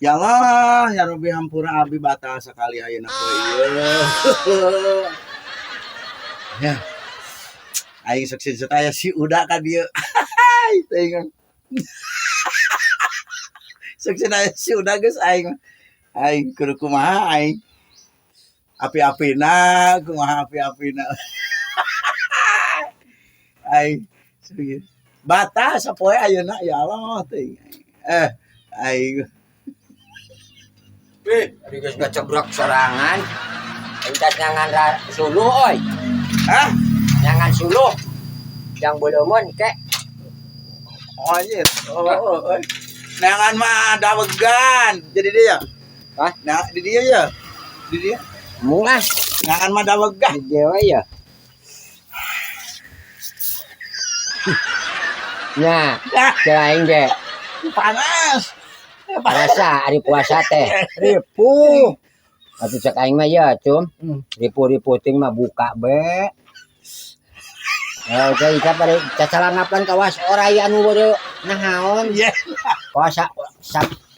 Ya Allah, ya Rabbi, hampura abi, batal sekali ayeuna poe ieu. Ya. Aing sukses aya si Uda ka dieu. Teuing. Sukses aya si Uda geus aing. Aing kudu kumaha aing. Api-apina, kumaha api-apina. Aing serius. Batal sapoe ayeuna, ya Allah teuing. Eh, aing. Eh, ari geus ngecebrek sorangan. Entas nyangan suluh oi. Hah? Nyangan suluh. Yang beuleungeun kek. Oh, anjir. Oh. Neangan mah dawegan. Jadi dia. Hah? Nah, di dia ya. Di dia. Mung ah, Neangan mah dawegan. Di dia we ya. Nya, cek aing ge. Panas. Rasa ari puasa teh ripuh. Atuh cek aing mah ya, Cum. Ripuh-ripuh ting mah buka be. Ya, cek ika pada cacalangapan kawas orai anu beureum nahaon. Iya. Kawas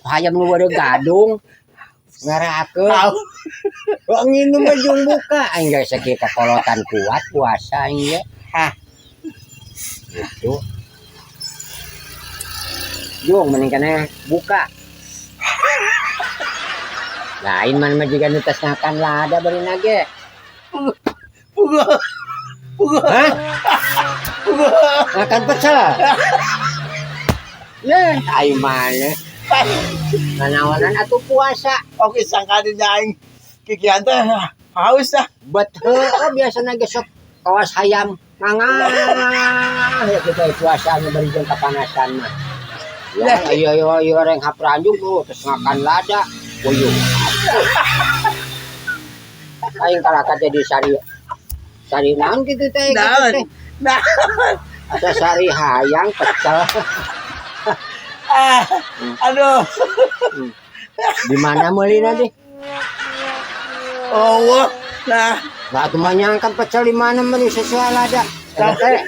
hayam nu beureum gadung. Ngarakeun. Tahu. Kok nginum mah jeung buka aing geus sakieu kakolotan kuat puasa aing ge. Hah. Gitu. Jung mending keneh buka. Lain man mah jiga nu tos ngakan lada bari nage. Puguh. Puguh. Hah? Puguh. Makan pecel. Leh, ai mana? Nanaonan atuh puasa. Oke, sangka di aing kikian teh haus ah. Bet heueuh biasana ge sok kawas hayam mangah ya kita puasa nu bari jeung kapanasan mah. Ya, ayo ayo ayo reng hapranjung tuh terus ngakan lada. Uyuh. Aing kalaka jadi sari. Sari naon kitu teh? Kitu Naon? teh? Naon? Asa sari hayang pecel. Ah, aduh. Di mana meulina deh? Oh, wah. Nah, Lah atuh mah nyangkan pecel di mana meuli sesuai lada. Eta teh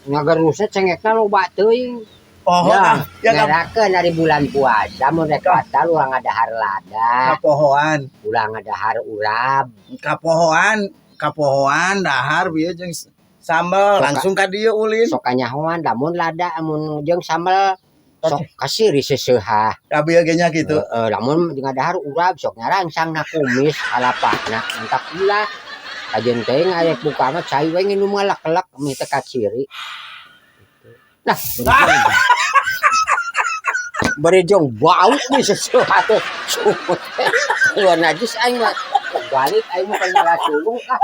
ngagerusna cengekna loba teuing. Poho Ya, ah. Ya ngerakeun dari bulan puasa mun rek batal ulah ngadahar lada, kapohoan. Ulah ngadahar urab. Kapohoan, kapohoan dahar bieu jeung sambel langsung ka dieu ulin. Sok kanyahoan lamun lada amun jeung sambel sok kasih riseseuhah. Ka bieu ge nya kitu. Heeh, lamun jeung ngadahar urab sok nyarangsang na kumis kalapahna entak ulah. Kajeun teuing arek buka mah cai we nginum ngalek-lek mie teh kaciri. Nah, beri jong bau nih sesuatu. Sumut teh. Keluar najis aing mah. Balik aing mah kana sulung ah.